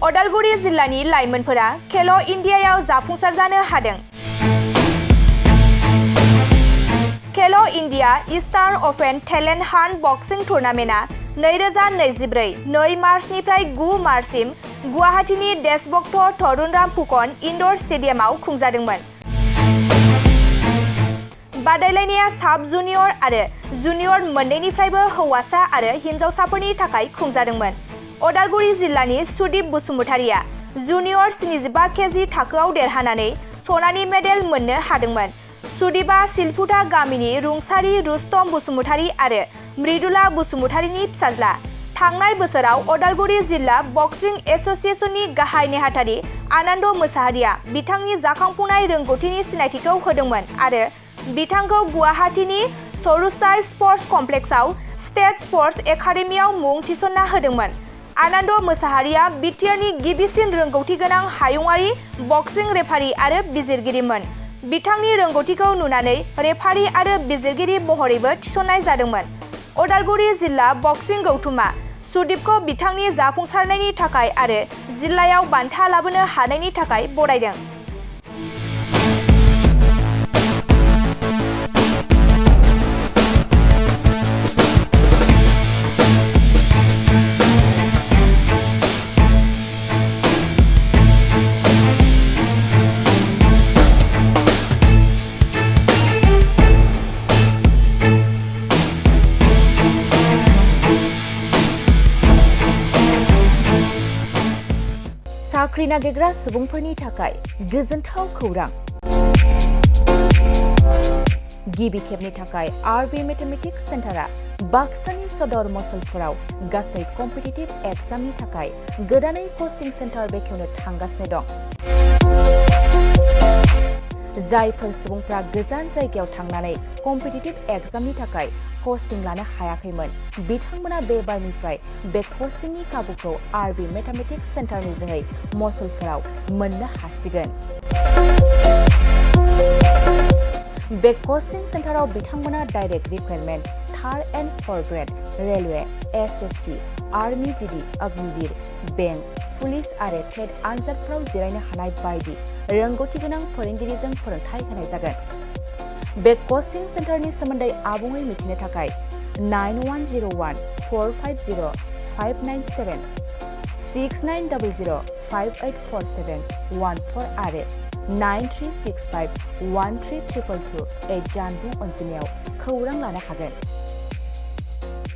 अदालगुरि जिल्लानि लाइमोनफोरा खेल' इन्डियायाव जाफुंसार जानो हादों। खेल' इन्डिया इस्टार्न अपेन टेलेन्ट हान्ट बक्सिं टुर्नामेन्टआ 2024 2 मार्चनिफ्राय 9 मार्चसिम गुवाहाटीनि देशभक्त तरुणराम फुकन इनडोर स्टेडियामाव खुंजादोंमोन। बादायलायनाया साब जुनियर आरो जुनियर मोन्नैनिफ्रायबो हौवासा आरो हिन्जावसाफोरनि थाखाय खुंजादोंमोन। अदालगुरि जिल्लानि सुदीप बसुमतारिया जुनियर 75 केजि थाखोआव देरहानानै सनानि मेडेल मोननो हादोंमोन। सुदीपआ सिलफुटा गामिनि रुंसारि रुस्तम बसुमतारि आरो मृदुला बसुमतारिनि फिसाज्ला। थांनाय बोसोराव अदालगुरि जिल्ला बक्सिं एसोसिएशननि गाहाय नेहाथारि आनन्द मोसाहारिया बिथांनि जाखांफुनाय रोंगौथिनि सिनायथिखौ होदोंमोन आरो बिथांखौ गुवाहाटीनि सरुसाई स्पर्ट्स कमप्लेक्सआव स्टेट स्पर्ट्स एकाडेमियाव मुं थिसनना होदोंमोन। आनन्द मोसाहारिया बिटिआरनि गिबिसिन रोंगौथि गोनां हायुंआरि बक्सिं रेफारि आरो बिजिरगिरिमोन। बिथांनि रोंगौथिखौ नुनानै रेफारि आरो बिजिरगिरि महरैबो थिसननाय जादोंमन। अदालगुरि जिल्ला बक्सिं गौथुमा सुदीपखौ बिथांनि जाफुंसारनायनि थाखाय आरो जिल्लायाव बान्था लाबोनो हानायनि थाखाय बरायदों। साख्रि नागिरग्रा सुबुंफोरनि थाखाय गोजोनथाव खौरां। गिबि खेबनि थाखाय आरबि मेथमेटिक्स सेन्टारआ बाक्सानि सदर मसलपुराव गासै कम्पिटिटिभ एग्जामनि थाखाय गोदानै कचिं सेन्टार बेखेवनो थांगासिनो दं। जायफोर सुबुंफ्रा गोजान जायगायाव थांनानै कम्पिटिटिभ एग्जामनि थाखाय कचिं लानो हायाखैमोन बिथांमोना बे बारनिफ्राय बे कचिंनि खाबुखौ आरबि मेथमेटिक्स सेन्टारनि जोहै मसलपुराव मोननो हासिगोन। बे कचिं सेन्टाराव बिथांमोना direct recruitment, 3rd and 4th grade, railway, SSC, army GD, Agniveer, bank, police आरो टेट आनजादफोराव जिरायनो हानाय बायदि रोंगौथि गोनां फोरोंगिरिजों फोरोंथाय होनाय जागोन। बे कचिं सेन्टारनि सोमोन्दै आबुङै मिथिनो थाखाय 9101 450 597 6900 5847 14 आरो 9365 1322 जानबुं अनजिमायाव खौरां लानो हागोन।